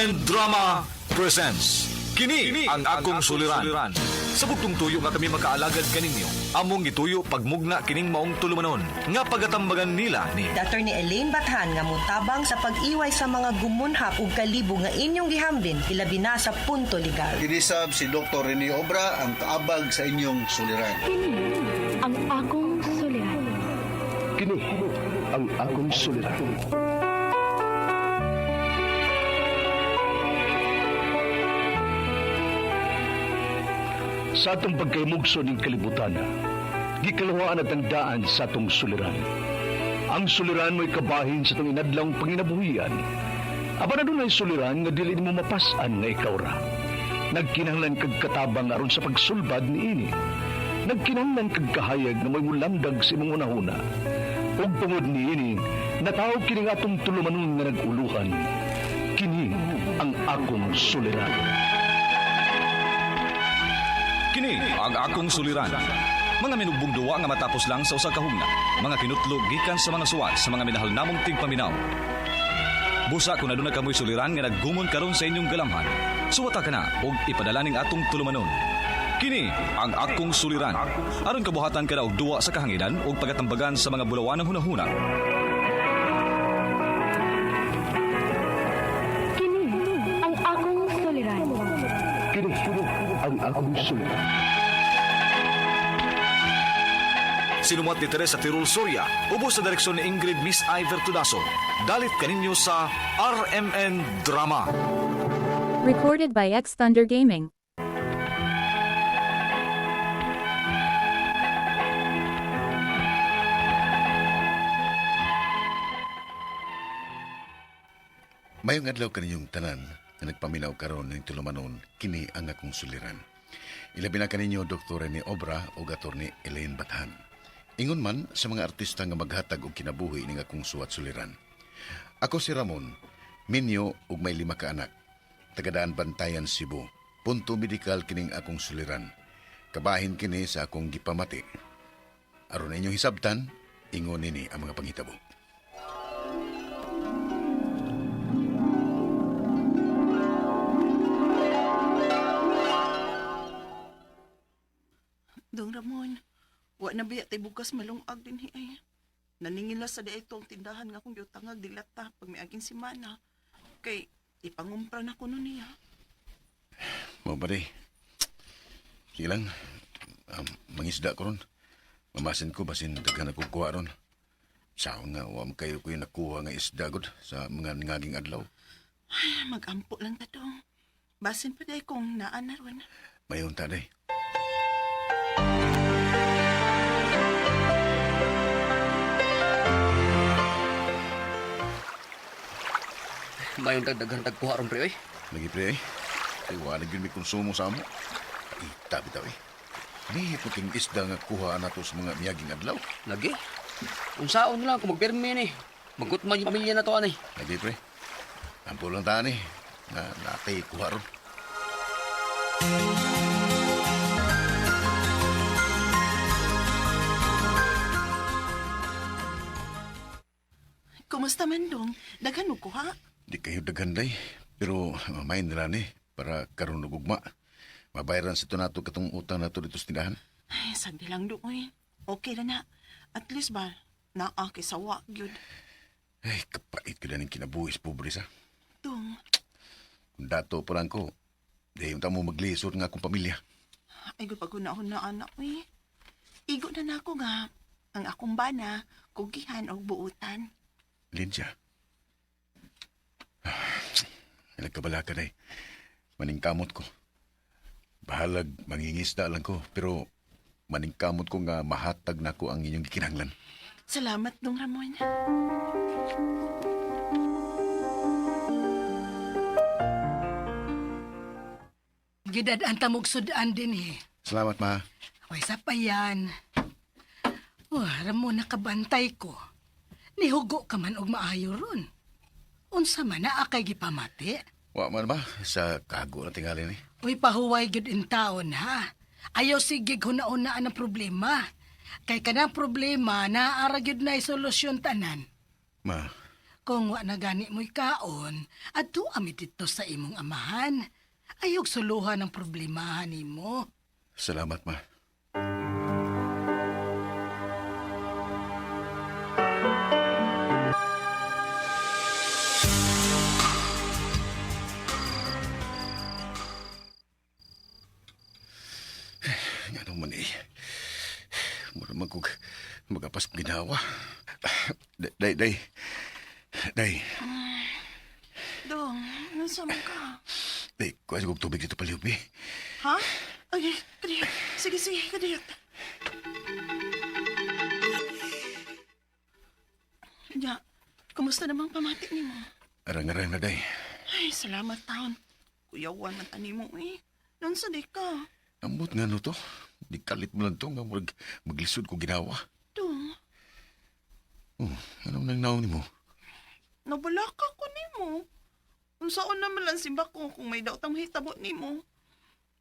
RMN Drama presents Kini ang akong suliran. Sa bugtong tuyo nga kami makaalagad kaninyo, among gituyo pagmugna kining maong tulumanon nga pagatambagan nila ni Attorney Elaine Bathan nga mutabang sa pag-iway sa mga gumunhap ug kalibo nga inyong gihambin ilabi na sa punto legal. Kinisab si Dr. Rene Obra ang kaabag sa inyong suliran. Kini ang akong suliran. Kini ang akong suliran. Sa atong pagkaymugso ning kalibutan, gikaluhaan at ang daan sa atong suliran. Ang suliran mo'y kabahin sa atong inadlawng panginabuhian. Apan adunay suliran nga dili nimo mapas-an nga ikaw ra. Nagkinahanglan kag katabang aron sa pagsulbad niini. Nagkinahanglan kag kahayag nga mo'y mulamdag sa imong hunahuna. Ug tungod niini, nataw kini nga atong tulumanon nga nag-uluhan. Kini ang akong suliran. Kini ang akong suliran. Mga minugbong duwa nga matapos lang sa usa ka hugna. Mga kinutlo gikan sa mga suwat sa mga minahal namong tigpaminaw. Busa kung aduna kamoy suliran nga naggumon karon sa inyong galamhan. Suwata ka na og ipadala ning atong tulumanon. Kini ang akong suliran. Aron kabuhatan ka na og duwa sa kahanginan ug pagatambagan sa mga bulawanang hunahuna. Kini ang akong suliran. Kini ang akong suliran. Sinumat ni Teresa Tirul Soria, ubos sa direksyon ni Ingrid Miss Iver Tudaso. Dalit kaninyo sa RMN Drama. Recorded by X Thunder Gaming. Mayong adlaw kaninyong tanan nga nagpaminaw karon ning tulumanon kini ang akong suliran. Ilabi na kaninyo Dr. Rene Obra ug Attorney Elaine Bathan. Ingon man sa mga artista nga maghatag og kinabuhi ning akong suwat suliran. Ako si Ramon, minyo ug may 5 ka anak. Tagadaan Bantayan, Cebu. Punto medikal kining akong suliran. Kabahin kini sa akong gipamati. Aron inyong hisabtan, ingon nini ang mga panghitabo. Dong Ramon, wa na biya tay bukas malungag din hi ay. Naningila sa diay ang tindahan nga akong giutangag dilata pag miaging semana. Kay ipangumpra na ko nun niya. Mao ba di? Sige lang. Mangisda ko ron. Mamasin ko, basin daghan ako kuha ron. Sao nga, wa man kayo ko yung nakuha nga isda gud sa mga ngaging adlaw. Ay, magampo lang ta dong. Basin pa day kung naa na ron. Mayon ta day. Mayong dagdagan tagkuha ron pre oy. Lagi pre eh. Ay, wala gyud may konsumo sa amo. Ay, tabi tabi. Nihit mo king isda nga kuha na to sa mga miyaging adlaw. Lagi. Unsaon lang kung magpirmi ni. Magkutman yung pamilya na to ani. Lagi pre. Ampo lang ta ni. Na natay kuha ron. Kumusta man dong? Daghan mo kuha? Di kayo daghan day. Pero mamay nila ni para karon og ugma. Mabayaran sa to nato katong utang nato dito sa tindahan. Ay, sagdi lang dong oy. Okay ra na. At least ba, naa kay sawa gyud. Ay, kapait ko na ng kinabuhis, pobre sa. Dong, Kung dato pa lang ko, di yung tamo maglisod nga akong pamilya. ay gud pag-una-una anak oy. Igo na nako nga ang akong bana kugihan og buutan. Linsya. Nagkabala ka na eh. Maningkamot ko. Bahalag, mangingisda lang ko, pero maningkamot ko nga mahatag na ko ang inyong gikinahanglan. Salamat dong Ramon. Gidad ang tamog sudan din eh. Salamat, ma. Way sa pa yan. Oh, Ramon, nakabantay ko. Nihugo ka man og maayo ron. Unsa man na akay gipamati? Wa man ba? Sa kago na tingali ni. Uy, pahuway gyud in taon ha. Ayaw sige huna-unaan ang problema. Kay kanang problema, naara gyud na solusyon tanan. Ma, Kung wa na gani mo'y kaon, adto ami didto sa imong amahan. Ayog suluhan ang problemahan nimo. Salamat, ma. Nga naman eh. Mura man kog magapas kong ginawa. Day, day. Day, Dong, nasa man ka? day. Kuha sa kong tubig dito palihog, eh. Ha? Ay, kadiyot. Sige, sige, kadiyot. Ya, kumusta namang pamati nimo? Arang-arang na, day. Ay, salamat taon. Kuyawan man tani mo eh. Nun sa di ka. Ambot nga no to. Di kalit mo lang to nga maglisod ko ginawa. Dong, Oh, anong nang naong nimo? nabala ka ko nimo. Unsaon naman lang simba ko kung may daw tang hitabo nimo.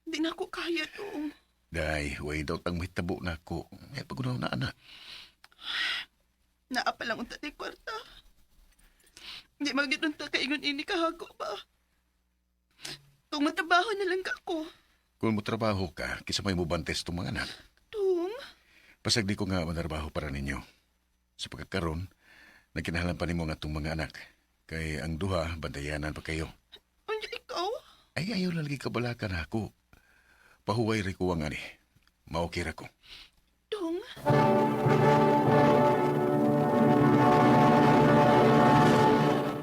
Di na ko kaya to. Day, way daw tang mahitabo na ako. Ay, pagunaw na, anak. Naa pa lang unta ti kwarta. Di magyud unta kaingon ini kahago ba. Kung matrabaho na lang ka ko. Kung mo trabaho ka, kisa may mubantes itong mga anak. Tung, Pasag di ko nga manarbaho para ninyo. Sa pagkakaroon, nagkinahalan pa nimo nga itong mga anak. Kay ang duha, bantayanan pa kayo. unya ikaw? Ay, ayaw na lagi kabalakan ako. Pahuway rin ko ang ani. Maokir ako. Tung.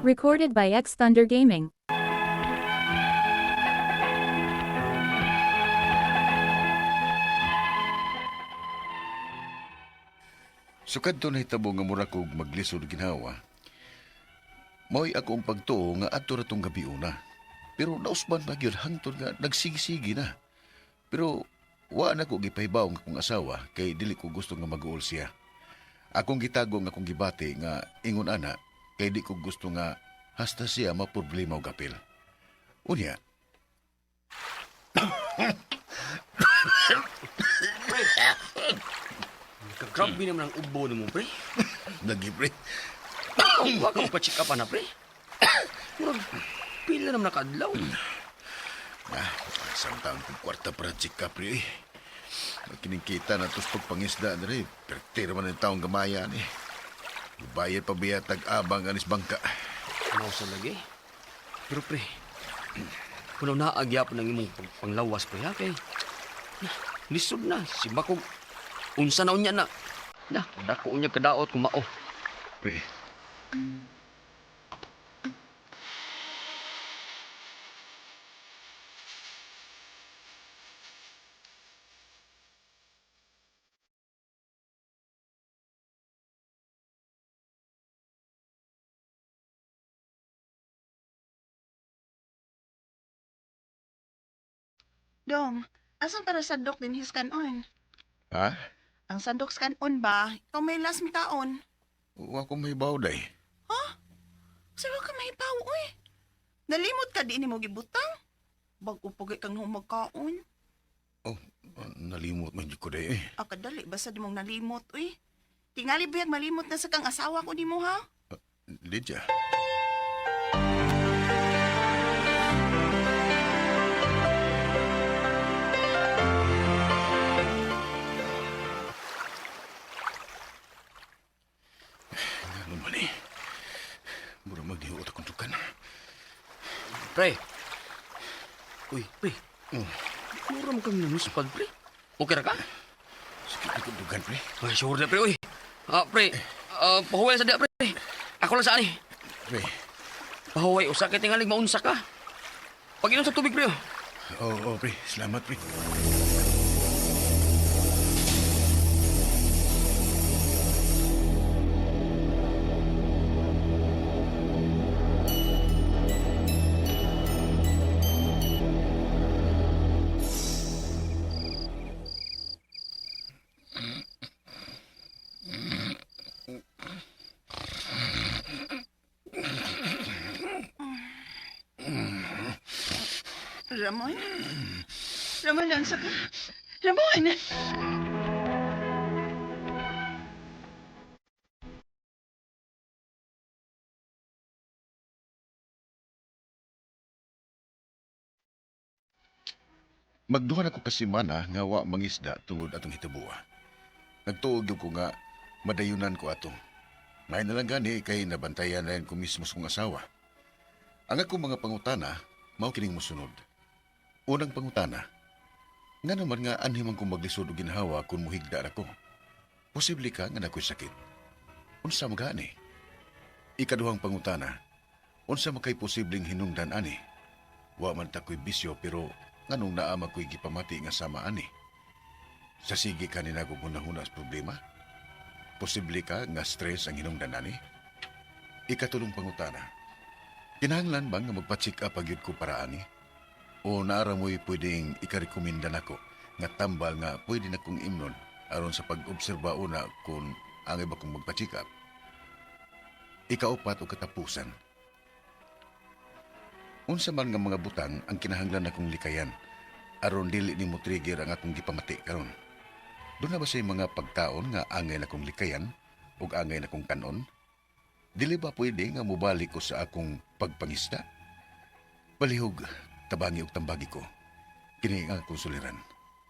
Recorded by X Thunder Gaming. Sukad to nahitabo nga mura kog maglisod ginawa. Mao'y ako ang pagtuo nga adto ra tong gabi una. Pero nausban pa gyud hangtod nga nagsigisigi na. Pero wa na ko gipahibaw nga akong asawa kay dili ko gusto nga mag-uol siya. Akong gitago nga akong gibati nga ingon ana kay di ko gusto nga hasta siya maproblema og apil. Unya, Kagrabe naman ang ubo nimo, pre. lagi pre. Wa ka pa-check up na, pre. Murag pila naman nakadlaw. Ah, samtang kong kwarta para check up pre. Eh. Makiningkita na tos pagpangisda na rin. Pertira man ang taong gamaya ni. Bayad pa biya tag-abang anis bangka. Mao sa lagi. Pero pre, kuno na agyapon ang imong panglawas pre ha kay. Na, lisod na si bakog unsa na unya na. Na, dako unya kadaot kung mao. Pre. Dong, asan ka na sandok din his kanon? Ha? Ang sandok sa kanon ba? Ikaw may last mi kaon. Wa ko may day. Sa wa ka mahibaw, uy. Nalimot ka di nimo gibutang. Bag-o pa kang magkaon. Oh, nalimot man jud ko day eh. Ah, kadali, basta di mong nalimot, uy. Tingali biyag malimot na sa kang asawa ko nimo ha? Lydia. Ano man eh. Mura magdihuot akong tukan. Pre. Uy, pre. Mura mo kang nanuspad, pre. Okay ra ka? Sakit akong dugan, pre. Ay, sure na, pre, uy. Ah, pre. Ah, pahuway sa diya, pre. Ako lang sa ani. Pre. Pahuway, usa kay tingalig maunsa ka. Pag-inom sa tubig, pre. Oh. Oo, oh, pre. Salamat, pre. Ramon? Ramon, lansa ka. Ramon! Magduha na ko kasimana nga wa mangisda tungod atong hitabuha. Nagtuo gyud ko nga madayunan ko ato. May na lang gani kay nabantayan na ko mismo sa kong asawa. Ang akong mga pangutana, mao kining mosunod. Unang pangutana, nga naman nga anhi man kong maglisod og ginhawa kung muhigda ra ko. Posible ka nga nakoy sakit. Unsa magani? Ikaduhang pangutana, unsa man kay posibleng hinungdan ani? Wa man ta ko'y bisyo pero nganong naa man ko'y gipamati nga sama ani? Sa sige ka ni nagugunahuna sa problema? Posible ka nga stress ang hinungdan ani? Ikatulong pangutana, kinahanglan ba nga magpa-check up gyud ko para ani? O naara mo'y pwedeng ikarekomenda nako nga tambal nga pwede na kong imnon aron sa pag-obserba una kung ang iba kong magpa-check up? Ikaupat o katapusan, unsa man nga mga butang ang kinahanglan nakong likayan aron dili ni mo trigger ang akong gipamati karon? Duna ba say mga pagkaon nga angay na kong likayan ug angay na kong kanon? Dili ba pwede nga mobalik ko sa akong pagpangisda? Palihog, tabangi og tambagi ko. Kini ang akong suliran.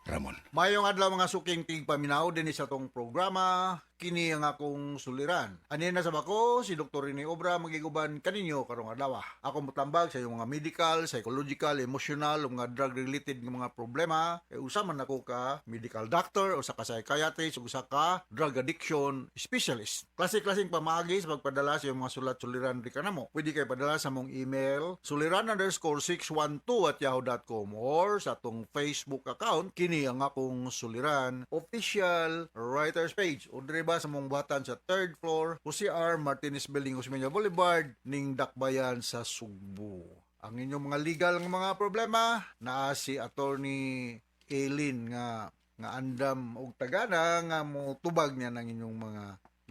Ramon. Mayong adlaw, mga suking tigpaminaw, dinhi sa atong programa, Kini ang Akong Suliran. Ani na sa bako si Dr. Rene Obra, magiguban kaninyo karong adlaw. Ako motambag sa iyong mga medical, psychological, emotional ug mga drug related nga mga problema. E usa man nako ka medical doctor, usa ka psychiatrist ug usa ka drug addiction specialist. Klase-klaseng pamaagi sa pagpadala sa iyong mga sulat suliran di kanamo. Pwede kay padala sa mong email suliran_612@yahoo.com or sa atong Facebook account, Kini ang Akong Suliran Official Writers Page, o dire ba sa mong buhatan sa third floor, Jose R. Martinez Building, Osmeña Boulevard, ning Dakbayan sa Sugbo. Ang inyong mga legal nga mga problema, naa si Attorney Aileen nga nga andam og tagana nga mo tubag niya ng inyong mga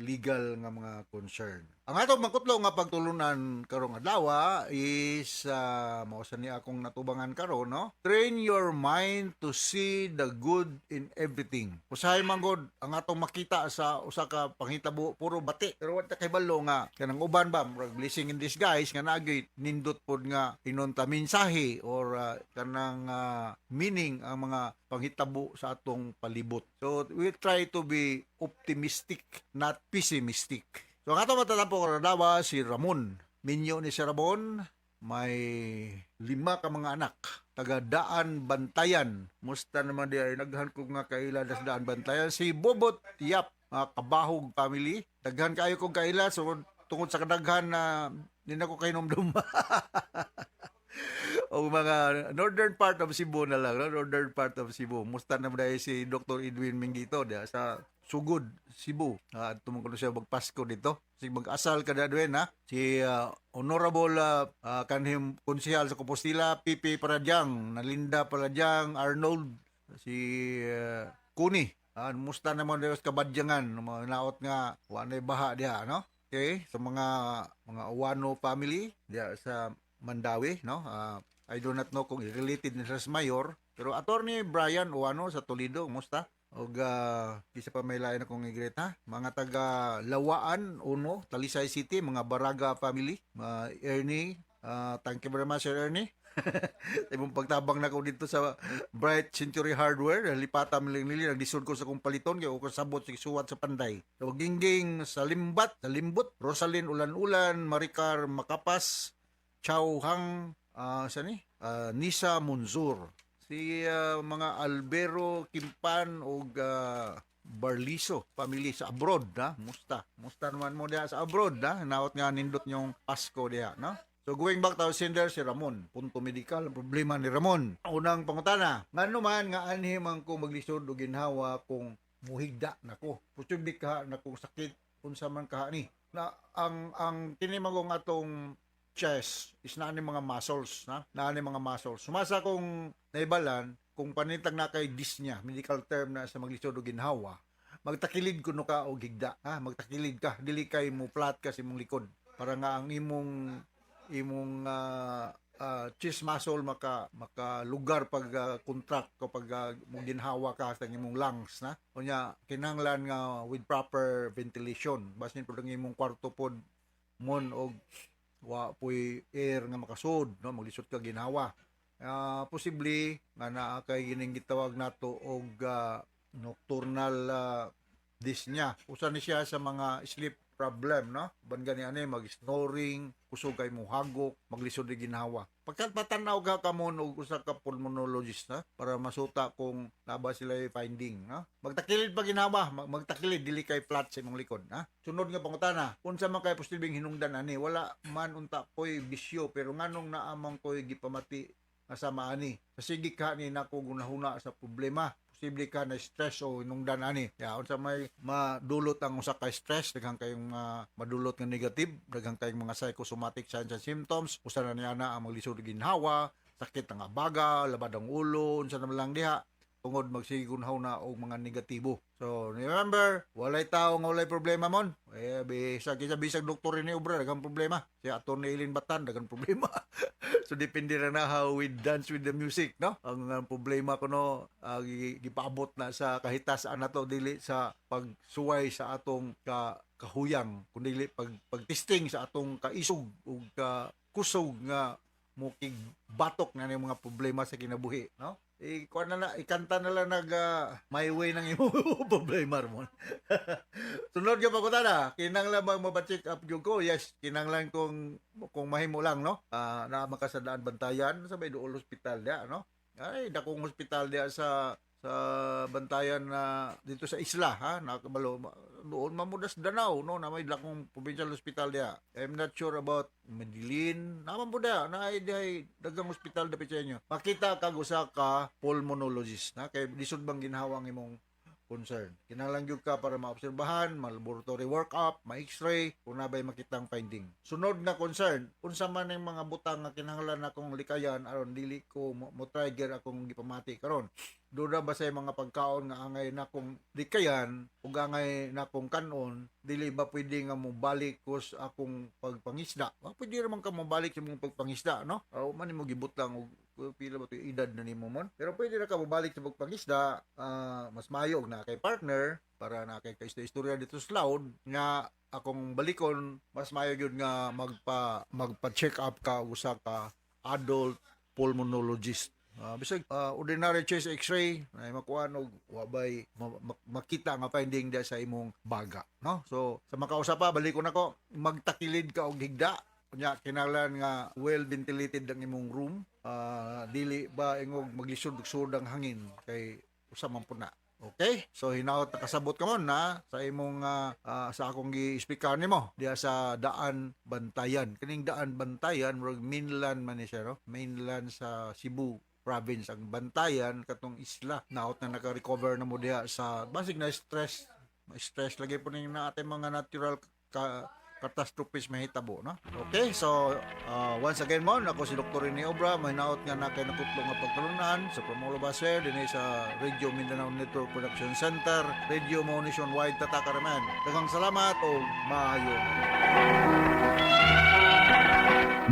legal nga mga concern. Ang atong mangkutlo nga pagtulunan karong adlaw is mao sa ni akong natubangan karon, no. Train your mind to see the good in everything. Usahay man gud ang atong makita sa usa ka panghitabo puro bati. Pero wa ta kahibalo nga kanang uban ba murag blessing in disguise nga naagay nindot pod nga inunta mensahe or kanang meaning ang mga panghitabo sa atong palibot. So we try to be optimistic, not pessimistic. So ang atong matatampo karon adlaw si Ramon. Minyo ni si Ramon, may lima ka mga anak. Taga Daan Bantayan. Musta naman di ay naghan ko nga kaila das Daan Bantayan. Si Bobot Yap, mga Kabahog family. Daghan kayo kong kaila, so tungod sa kadaghan na di na ko kahinomdum. O mga northern part of Cebu na lang, no? Northern part of Cebu. Musta naman dahil si Dr. Edwin Mingito diya sa Sugod, Cebu. Tumong ko siya magpasko dito. Si mag-asal ka na, Edwin, ha? Si Honorable kanhim konsehal sa Compostela, Pipi Paradyang, Nalinda Paradyang, Arnold, si Kuni. Musta naman dahil sa Kabadyangan, mga naot nga wa na'y baha diha, no? Okay, sa mga Uwano family diha sa Mandaue, no? I do not know kung related ni sa mayor, pero Attorney Brian Uwano sa Toledo, musta? Og isa pa may lain akong i-greet ha. Mga taga Lawaan Uno, Talisay City, mga Baraga family, mga Ernie, thank you very much, Sir Ernie. Sa imong pagtabang nako dito sa Bright Century Hardware, lipata man lang nili, naglisod ko sa kong paliton kay ko sabot sa suwat sa Panday. So, Gingging sa Limbat, sa Limbot, Rosalyn Ulan-Ulan, Maricar Makapas, Chow Hang, sa ni? Nisa Munzur. Si mga Albero Kimpan og Barliso family sa abroad, ha. Musta? Musta naman mo diha sa abroad, ha? Naot nga nindot yung Pasko diha, no? So going back to our sender si Ramon, punto medical ang problema ni Ramon. Unang pangutana, ngano man nga anhi man ko maglisod og ginhawa kung muhigda nako? Posible ka na kung sakit, unsa man ka ni? Na ang kini magong atong chest is naa ni mga muscles, na naa ni mga muscles. Sumasa kung naibalan, kung panitag na kay dyspnea, medical term na sa maglisod og ginhawa, magtakilid kuno ka og higda, ha, magtakilid ka, dili kay mo flat ka sa imong likod para nga ang imong chest muscle maka lugar pag contract kapag mo ginhawa ka sa imong lungs na. Unya kinahanglan nga with proper ventilation, basin pud ang imong kwarto pod mon og wa poy air nga makasud, no, maglisod ka ginhawa. Posible nga naa kay gining gitawag nato og nocturnal dyspnea. Usa ni siya sa mga sleep problem, no? Ban gani ani mag-snoring, kusog kay mo hagok, maglisod og ginhawa. Pagkat patanaw ka kamon og usa ka pulmonologist, na para masuta kung naa ba sila finding, no? Magtakilid pa ginhawa, magtakilid dili kay flat sa imong likod, ha? Sunod nga pangutana, unsa man kay posibleng hinungdan ani? Wala man unta koy bisyo pero nganong naa man koy gipamati nga sama ani? Sa sige ka ni nako gunahuna sa problema, posible ka na stress o hinungdan ani. Ya, unsa may madulot ang usa ka stress, daghan kayong madulot nga negative, daghan kayong mga psychosomatic signs and symptoms. Usa na niya na ang maglisod og ginhawa, sakit ang abaga, labad ang ulo, unsa naman lang diha tungod magsige na og mga negatibo. So, remember, walay tao nga walay problema mon. Eh, bisag isa bisag doktor ni obra daghang problema. Si Atty. Eileen Batan daghang problema. So depende ra na how we dance with the music, no? Ang problema ko no, gipaabot na sa kahitas nato dili sa pagsuway sa atong kahuyang kundi pag pagtesting sa atong kaisog ug ka kusog nga mukig batok na ning mga problema sa kinabuhi, no? I kuan na na, ikanta na lang nag my way ng imo problema mo. Sunod nga pangutana, kinahanglan bang mapa-check up gyud ko? Yes, kinahanglan kung mahimo lang, no? Naa man ka sa Daan Bantayan sa may duol hospital dia, no? Ay, dakong hospital dia sa Bantayan na dito sa isla, ha, nakabalo doon mamudas Danau, no, na may dakong provincial hospital dia. I'm not sure about Medellin, naman po dia na ay dihay daghang hospital dapit sa inyo. Makita kag usa ka pulmonologist na kay lisod bang ginhawang imong concern. Kinahanglan gyud ka para maobserbahan, ma-laboratory workup, ma-x-ray, kung nabay makitang finding. Sunod na concern, unsa man ang mga butang nga kinahanglan akong likayan aron dili ko mo trigger akong gipamati karon? Doon ba sa mga pagkaon nga angay nakong likayan ug angay nakong kanon, dili ba pwede nga mobalik ko sa akong pagpangisda? Wa pwede raman ka mobalik sa imong pagpangisda, no? O man nimo gibutang og pila ba to edad na nimo mon? Pero pwede ra ka mobalik sa pagpangisda, mas maayo og naa kay partner para na kay istorya dito sa loud nga akong balikon, mas maayo gyud nga magpa check up ka og usa ka adult pulmonologist. Bisag ordinary chest x-ray ay makuha og wabay makita nga finding dia sa imong baga, no? So sa makausa pa, balikon nako, magtakilid ka og higda. Unya kinahanglan nga well ventilated ang imong room. Dili ba ingog maglisod-sud ang hangin kay usa man pud na. Okay? So hinaot nakasabot ka mon na sa imong sa akong gi-explicar nimo diha sa Daan Bantayan. Kining Daan Bantayan murag mainland man ni siya, no? Mainland sa Cebu province ang Bantayan katong isla. Naot na naka-recover na mo diha sa basig na stress. Stress lagi po ning na ating mga natural catastrophes mahitabo, no? Okay, so once again mo, ako si Dr. Rene Obra, mahinaot nga na kay nakutlo nga pagkalunan sa Promolo Baser, dinhi sa Radio Mindanao Network Production Center, Radio Mo Nationwide, Tatakaraman. Daghang salamat o maayo.